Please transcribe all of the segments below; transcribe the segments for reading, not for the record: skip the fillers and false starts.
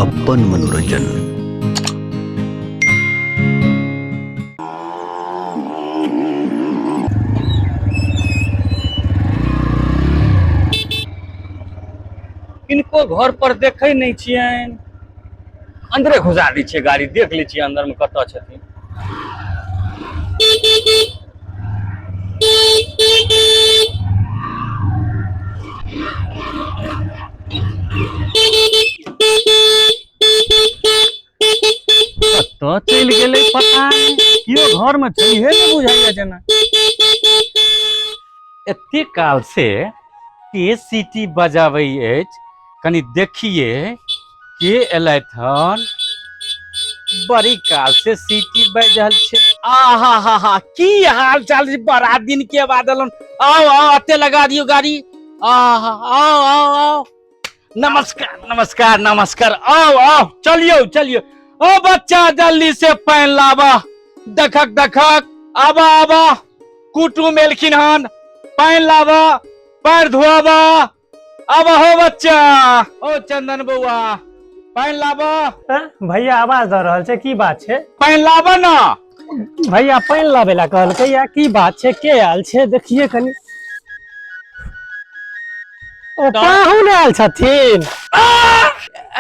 अपन मनोरंजन। किनको घर पर देखै नहि छियनि, अंदरे घुसा दै छियै गाड़ी, देख लै छियै अंदर में कतऽ छथिन। कतऽ चलि गेलै पता नहि, केओ घर में छैहे नहि बुझाइया जेना। एते काल से के सीटी बजाबै अछि, कनि देखिए के एलथि हन। बड़ी काल से सीटी बाजि रहल छै। आ हा हा हा, की हाल चाल छै, बड़ा दिन के बाद एलहुँ। आउ आउ, एते लगा दियौ गाड़ी। आहा, आउ आउ आउ, नमस्कार नमस्कार नमस्कार, आउ आउ, चलियौ चलियौ। ओ बच्चा जल्दी से पानि लाबा, देखक देखक, आबा आबा, कुटुम एलखिन हन, पानि लाबा, पैर धोआबा। आबा हो बच्चा, ओ चंदन बौआ, पानि लाबा। हैं? भैया आवाज दऽ रहल छै, की बात छै? पानि लाबा ना। भैया पानि लाबै ला कहलकै या, की बात छै, के आयल छै? देखिए कनि। ओ पाहुन आयल छथिन।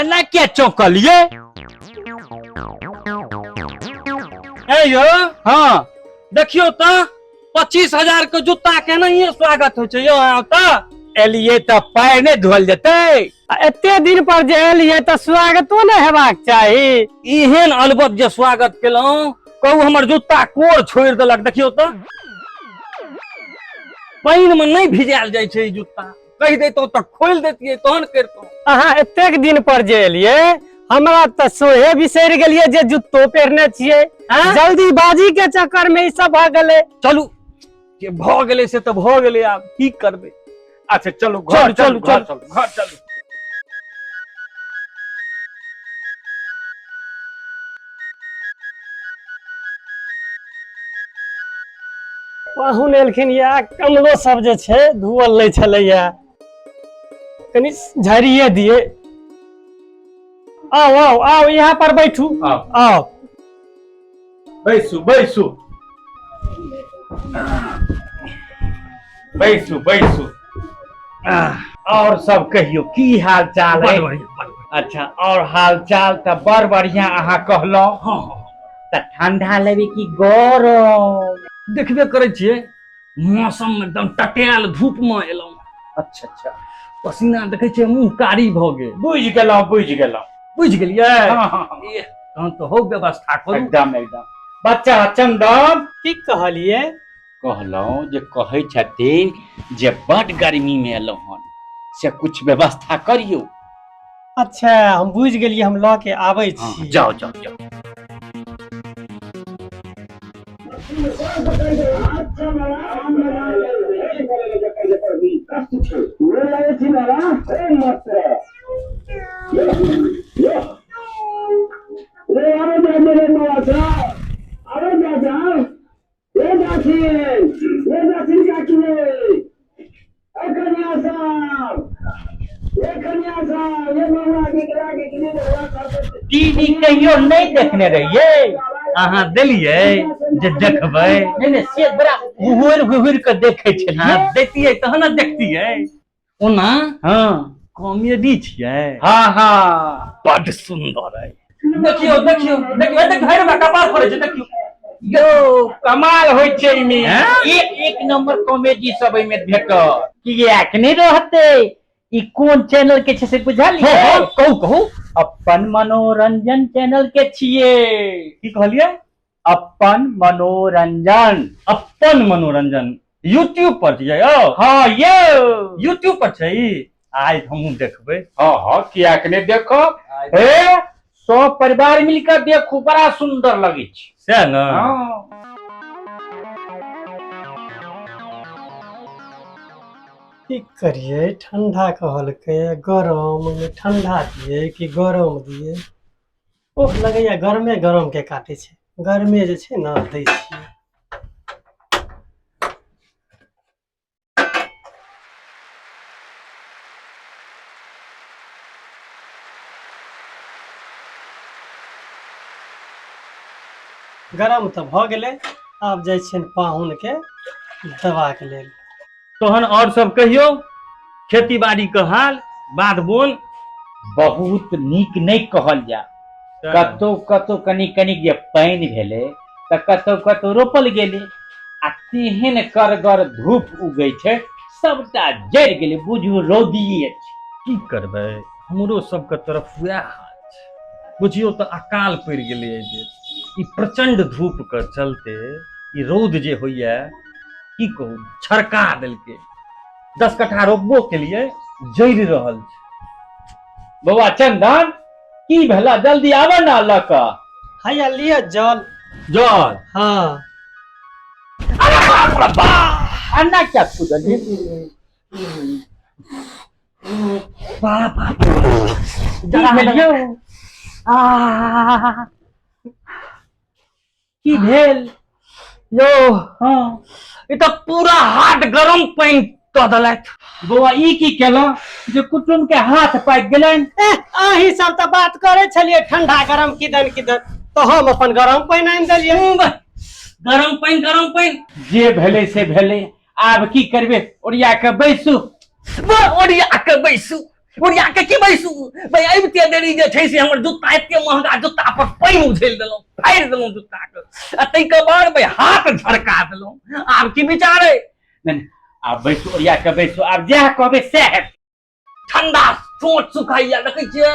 एना किया चौंकलियै? ए यौ। हाँ। देखियौ तऽ 25,000 के जूता के एनाहिए स्वागत होइ छै यौ। अहाँ तऽ एलियै तऽ पैर नहि धोअल जेतै? आ एते दिन पर जे एलियै तऽ स्वागतो ने हेबाक चाही। एहन अलबत जे स्वागत केलहुँ, कहू हमर जूता कोर छोड़ि देलक। देखियौ तऽ पानि मे नहि भिजायल जाइ छै ई जूता। कहि दैतहुँ तऽ खोलि दैतियै, तहन करितहुँ। अहाँ एतेक दिन पर जे एलियै, हमरा तऽ सोहे बिसरि गेलियै जे जुत्तो पहिरने छियै। आँय? जल्दीबाजी के चक्कर में ई सब भऽ गेलै। चलू, जे भऽ गेलै से तऽ भऽ गेलै, आब की करबै। अच्छा चलू घर, चलू, चलू, चलू घर, चलू। चलू घर चलू। पाहुन एलखिन या, कमलो सब जे छै धुअल नहि छलैया, कनि झाड़िए दिए। आउ आउ आउ, यहाँ पर बैठू। आउ। आउ। बैसू बैसू बैसू बैसू। और सब कहियौ, की हाल चाल है? बड़ बढ़िया, बड़ बढ़िया। अच्छा, और हाल चाल तऽ बड़ बढ़िया अहाँ कहलहुँ। हँ, हँ। तऽ ठंडा लेबै की गरम? देखबे करै छियै मौसम एकदम टटेल धूप मे एलहुँ। अच्छा अच्छा। पसीना देखै छियै, मुँह कारी भऽ गेल। बुझि गेलहुँ, बुझि गेलहुँ। बुझि गेलियै? हँ, हँ, हँ। एह, तहन तऽ हो व्यवस्था करू। एकदम एकदम। बच्चा चंदन। की कहलियै? कहलहुँ जे कहै छथिन जे बड गर्मी मे एलहुँ हन, से कुछ व्यवस्था करियौ। अच्छा, हम बुझि गेलियै, हम लऽ के आबै छी। जाओ जाओ जाओ। टीवी कहियो नहीं देखने रहिए। अहाँ देलियै जे देखबै? नहीं नहीं, से बड़ा हुहुर हुहुर के देखे छलियै। हाँ, दैतियै तहन ने देखतियै। ओना हाँ। कॉमेडी छियै। हाँ हाँ। बड सुंदर है। देखियौ देखियौ देखियौ, एते घर में कपार फोड़ै छै, देखियौ। यो कमाल होइ छै एहिमे। हैं? एक एक नंबर कॉमेडी सब एहिमे भेटत। किएक नहि रहतै? ई कोन चैनल के छै से बुझलियै? हँ, हँ, कहू कहू। अपन मनोरंजन चैनल के छियै। की कहलियै? अपन मनोरंजन। अपन मनोरंजन यूट्यूब पर छियै यौ? हाँ यौ, यूट्यूब पर छै ई। आइ हमहूँ देखबै। हाँ हाँ, किएक नहि देखब? हे, सब परिवार मिलकर देखू, बड़ा सुंदर लगै छै। सएह ने? हाँ। की करियै, ठंडा कहलकै गरम, ओहिमे ठंडा दियै कि गरम दियै? ओह लगैया गरमे गरम के काटै छै, गरमे जे छै ने दै छियै। गरम तऽ भऽ गेलै, आब जाइ छियनि पाहुनके देबाक लेल। तहन आओर सब कहियौ, खेती बाड़ी के हाल बाध बोन? बहुत नीक नहि कहल जाय, कतौ कतौ कनि कनि जे पानि भेलै तऽ कतौ कतौ रोपल गेलै, आ तेहन करगर धूप उगै छै सबटा जरि गेलै, बुझू रौदी अछि। की करबै, हमरो सबके तरफ वएह हाल छै। बुझियौ तऽ अकाल पड़ि गेलै एहि बेर। ई प्रचंड धूप के चलते ई रौद जे होइया, की कहू, छड़का देलकै। 10 कट्ठा रोपबो केलियै, जरि रहल छै। बौआ चंदन, की भेला? जल्दी आबऽ ने लऽ कऽ। हैया लिअ जल। जल? हाँ। अन्ना क्या कुदलियै? बाप की भेल यौ? की भेल यौ? हाँ। ई तऽ पूरा हाथ गरम पानि कऽ देलथि। बौआ, ई की केलहुँ जे कुटुम के हाथ पाकि गेलनि? अहीं सब तऽ बात करै छलियै ठंडा गरम किदन किदन, तऽ हम अपन गरम पानि आनि देलियै। गरम पानि, गरम पानि। जे भेलै से भेलै, आब की करबै? ओरिया के बैसू। ओरिया के बैसू? ओरिया के की बैसू भाई? अबिते देरी जे छै से हमर जूता, एते महंगा जूता पर पानि उझेल देलहुँ, फाड़ि देलहुँ जूता के, आ ताहिके बाद भाई हाथ झरका देलहुँ। आब की विचार अइ? नहि, आब बैसू, ओरिया के बैसू, आब जएह कहबै सएह हेतै। ठंडा चोट सुखाइया, देखै छियै,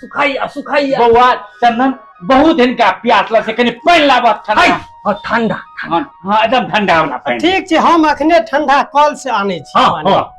सुखाइया सुखाइया। बौआ चंदन, बहुत हिनका प्यास लगै छै, कनि पानि लाबऽ ठंडा। हँ, ठंडा। हाँ हाँ, एकदम ठंडा वाला पानि। ठीक छै, हम अखने ठंडा कल से आनै छी पानि। हाँ।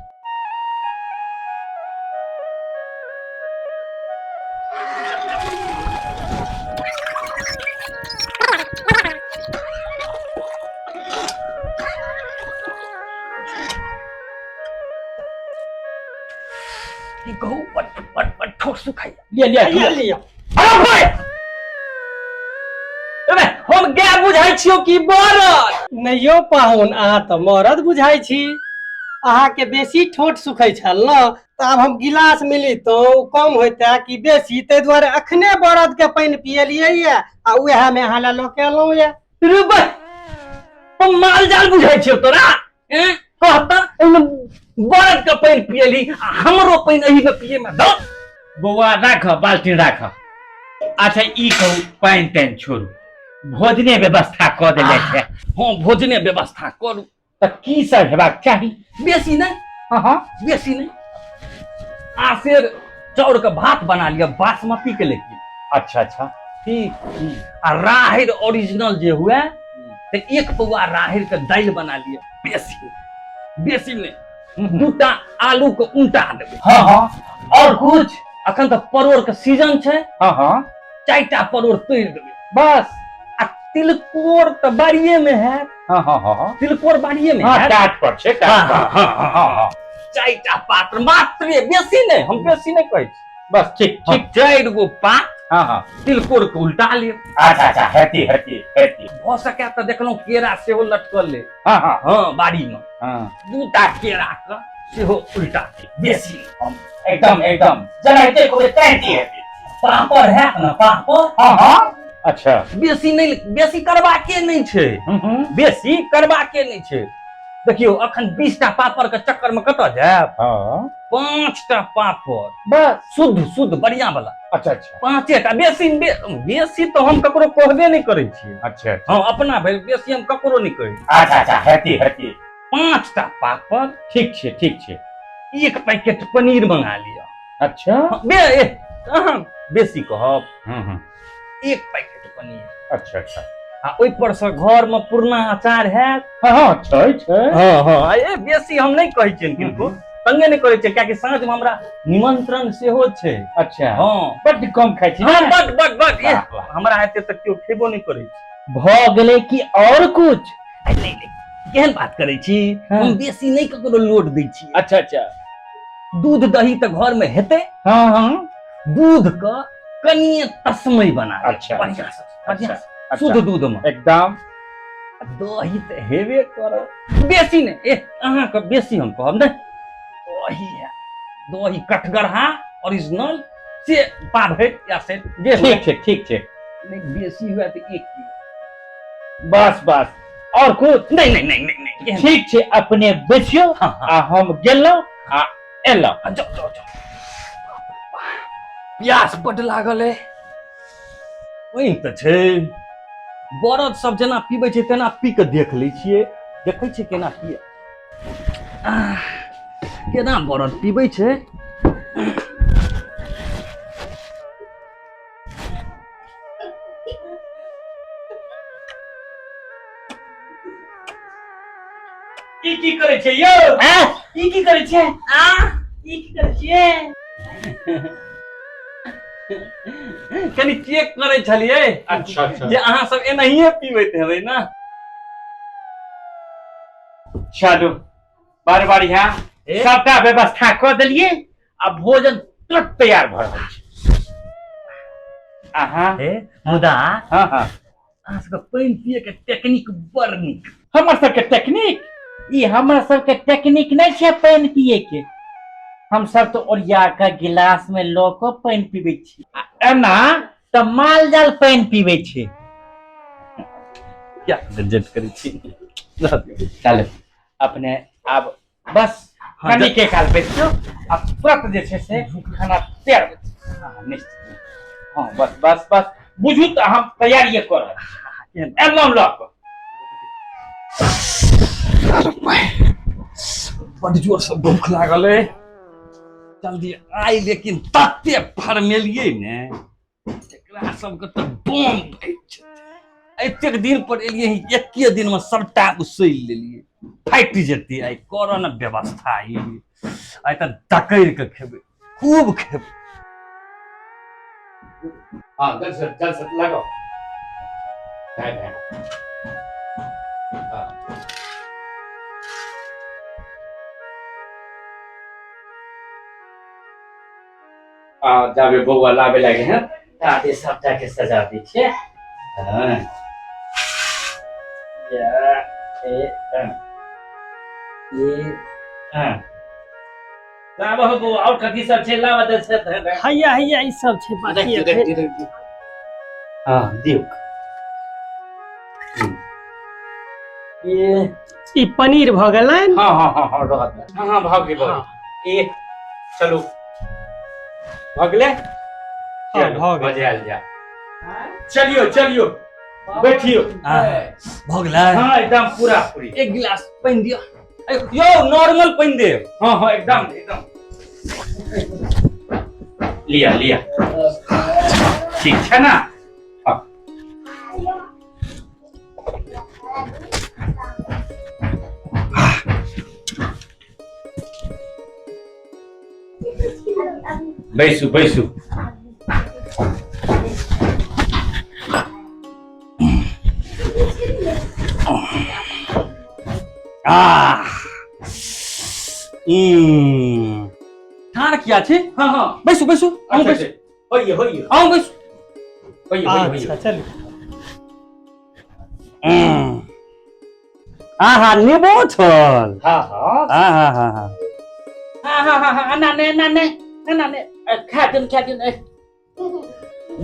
की कहू, बड बड बड ठोस सुखाइया। लिअ लिअ। लिअ लिअ। अरे भाई, अबे हम गाय बुझाइ छियौ कि बरद? नहि यौ पाहुन, अहाँ तऽ मरद बुझाइ छी। अहाँके बेसी ठोंठ सुखै छल ने, तऽ आब हम गिलास मिली तो कम होइते कि बेसी, ताहि दुआरे अखने बरद के पानि पियलियै ये आ उएह मे अहाँ लए लऽ के एलहुँ ये। रे बे, हम माल जाल बुझाइ छियौ तोरा? एँ, कहता एहिमे बरद के पानि पियली आ हमरो पानि एहिमे पिये मे दऽ। बौआ राख, बाल्टीन राख। अच्छा ई कहू, पानि तानि छोड़ू, भोजने व्यवस्था कऽ देले छै? हँ, भोजने व्यवस्था करू। तऽ की सब हेबाक चाही? बेसी नहि। हाँ हाँ। बेसी नहि, आसेर चाउर के भात बना लिअ, बासमती के लेकिन। अच्छा अच्छा। ठीक, आ राहरि ओरिजिनल जे हुए तऽ 1 पौआ राहरि के दालि बना लिअ। बेसी बेसी नहि, दूटा आलू के उल्टा देबै। हाँ हाँ, और कुछ? अखन तऽ परोड़ के सीजन छै। हाँ हाँ। 4टा परोड़ तोड़ि देबै। बस। आ तिलकोर तऽ बाड़िए में हैत। हाँ हाँ हाँ हाँ। तिलकोर बाड़िए में हाँ हैत। टाट पर छै, टाट पर। हाँ, हाँ, हाँ हाँ। 4टा पात्र मात्र, बेसी नहि, हम बेसी नहि कहै छी। बस ठीक। ठीक, ठीक। 4 गो पात हाँ हाँ तिलकोर के उल्टा लेब। अच्छा अच्छा, हेती हेती हेती। भऽ सकै तऽ देखलहुँ केरा सेहो लटकल अइ। हाँ हाँ। हाँ, बाड़ी में। हाँ। 2टा केरा के सेहो उल्टा लेब, बेसी नहि। हम एकदम एकदम जनाइते कहबै तेहती हेती। पापड़ हैत ने, पापड़? हाँ हाँ, अच्छा। बेसी नहि, बेसी करबाके नहि छै। हम्म। बेसी करबाके नहि छै। देखियौ, अखन 20टा पापड़ के चक्कर में कतऽ जायब? हाँ। 5टा पापड़ बस, शुद्ध शुद्ध बढ़िया वाला। अच्छा अच्छा। 5टा, बेसी बेसी तऽ हम ककरो कहबे नहि करै छियै। अच्छा अच्छा। हँ, अपना भरि बेसी हम ककरो नहि कहै। अच्छा अच्छा, हेती हेती। 5टा पापड़। ठीक छै, ठीक छै। 1 पैकेट पनीर मंगा लिअ। अच्छा। हँ, अहाँ बेसी कहब। हम्म हम्म 1 पैकेट पनीर। अच्छा अच्छा। आ ओहि पर से घर में पुरना अचार हैत? हाँ हाँ, छै छै। हाँ हाँ, ए बेसी हम नहि कहै छियनि किनको, तंगे नहि करै छियै, कियाकि साँझ में हमरा निमंत्रण सेहो छै। अच्छा। हाँ। बड्ड कम खाइ छी। हाँ ने? बड बड बड। वाह, वाह। हमरा एते तऽ केओ खेबो नहि करै छै। भऽ गेलै कि और कुछ? नहि नहि, केहन बात करै छी? हाँ। हम बेसी नहि ककरो लोड दै छी। अच्छा अच्छा। दूध दही तऽ घर में हेतै? हाँ हाँ। दूध के कनिए तस्मय बना लेब। अच्छा, बढ़िया से, बढ़िया से। अच्छा। शुद्ध दूध में। एकदम। दही तऽ हेबे करत, बेसी नहि। ए अहाँके बेसी हम कहब नहि। दही है, दही कठगरहा ओरिजिनल से पाभरि या से जे हुए। ठीक छै, ठीक छै। नहि बेसी हुए तऽ 1 किलो। बस बस और कुछ नहीं नहीं नहीं नहीं नहीं ठीक छै, अपने बैठियो। हाँ, हाँ। आ हम गेलहुँ आ एलहुँ। आ, जाओ जाओ जाओ। प्यास बड लागल है। पानि तऽ छै, बरद सब जेना पीबै छै तेना पी कऽ देख लै छियै, देखै छियै केना पिए, आह, केना बरद पीबै छै। ई की करै छै यौ? ई की करै छै? ई की करै छियै? कनि चेक करै छलियै। अच्छा अच्छा। जे अहाँ सब एनाहिए पीबैत हेबै ने। चलू, बड़ बढ़िया। ए? सबटा व्यवस्था कऽ देलियै आ भोजन तुरंत तैयार भऽ रहल छै। अहाँ हे, मुदा हाँ हाँ, अहाँ सबके पानि पिए के टेक्निक बड़ नीक। हमर सबके टेक्निक? ई हमर सबके टेक्निक नहि छै पानि पिए के। हम सब तऽ ओरिया के गिलास में लऽ कऽ पानि पीबै छी, आ एना तऽ माल जाल पानि पीबै छै। क्या बेज्जत करै छी। चलू अपने आब बस हाँ, कनि के काल बैसियौ आ तुरंत जे छै से खाना तैयार हो जेतै। हाँ, निश्चित। हाँ, बस बस बस, बुझू तऽ हम तैयारिए कऽ रहल छी, एलहुँ लऽ कऽ। बड जोर से भूख लागल है, जल्दी आइ। लेकिन तते फरमेलियै ने, एकरा सबके तऽ बम भेट जेतै। एतेक दिन पर एलियै, एके दिन में सबटा उसैल लेलियै। फाटि जेतै आइ। कर ने व्यवस्था ई, आइ तऽ डकैर के खेबै, खूब खेबै। हाँ, जल से जल से लगाओ। है है, हाँ। आ जाबे बौआ लाबे लागे हैं ताबे सबटा के सजा दै छियै। हाँ। या, ए, अ। ए, अ। लाबह हो बौआ, और कथी सब छै? लाबह दे से दे दे। हैया हैया, ई सब छै बाकी एखन। हाँ, दियौ। ये ई पनीर भऽ गेलनि। हाँ हाँ हाँ हाँ, रहत दे। हाँ हाँ, भऽ गेल, भऽ गेल। ए चलू, भऽ गेलै। हाँ, भऽ गेल। बजायल जा। चलियो चलियो, बैठियो। भऽ गेलै। हाँ, एकदम पूरा पूरी। एक गिलास पानि दिअ यौ, नॉर्मल पानि देब। हाँ हाँ, एकदम एकदम, लिया लिया। ठीक छै ना? हाँ। बैसू बैसू। आह, ठाढ़ किया छी? हाँ हाँ। बैसू बैसू, अहूँ अच्छा, बैसू। अच्छा। होइए होइए। अहूँ बैसू। होइए होइए होइए। अच्छा चलू। आहा, नेबो छल। हाँ हाँ। आहा हा हा। हाँ हाँ हाँ हाँ, ना ने ना ने ना ने, खा दिन खा दिन।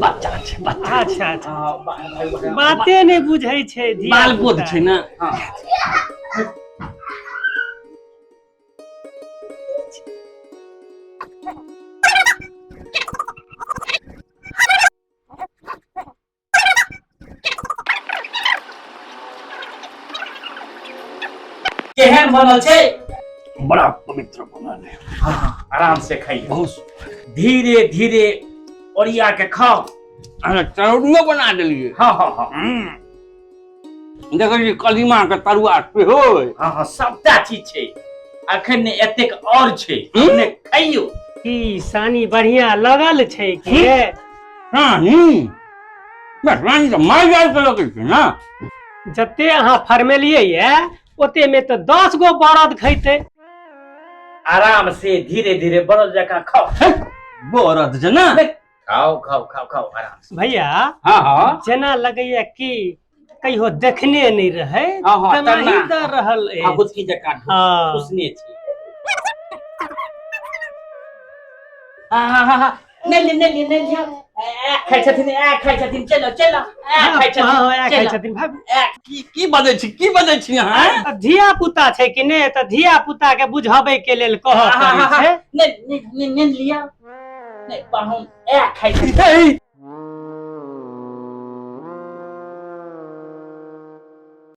बच्चा छै, बच्चा। अच्छा अच्छा। हाँ, भाई। बाते नहि बुझै छै धिया बाल बोध पुता। छै ने। हाँ। केहन बनल छै? बड़ा पवित्र बनल है। आराम से खाइए। बहुत। धीरे धीरे ओरिया के खाओ। अहाँ चरौड़ियो बना देलियै। हाँ हाँ हाँ। देखै छी, कदीमा के तरुआ सेहो अइ। हाँ हाँ, सबटा चीज छै, अखन ने एतेक और छै। अपने खाइयो। की सानी बढ़िया लगल छै की? रानी बस, रानी तऽ मारि जाय के लगै छै ने। जते अहाँ फरमेलियै ये, ओते में तऽ 10 गो बरद खैतै। आराम से धीरे धीरे बड़द जकाँ खाओ। बरद जेना। खाओ खाओ खाओ खाओ आराम से। भैया। हाँ हाँ। जेना लगैया कि कहियो देखने नहि रहै, हाँ, हाँ, तेनाही तेना। दऽ रहल अछि। हाँ, गुटकी जकाँ। हाँ। उसने छी। हाँ हाँ हाँ हाँ, नहीं ले नहीं ले नहीं लिया। ए खाइ छथिन, ए खाइ छथिन, चलो चलो, ए खाइ छथिन। हँ, ए खाइ चलो। छथिन भाभी। की की बजै छी, की बजै छी अहाँ? धिया पुता छै कि ने, तऽ धिया पुता के बुझाबै के लेल कहऽ पड़ै छै। ने ने ने लिया ने पाहुन, ए खाइ छथिन।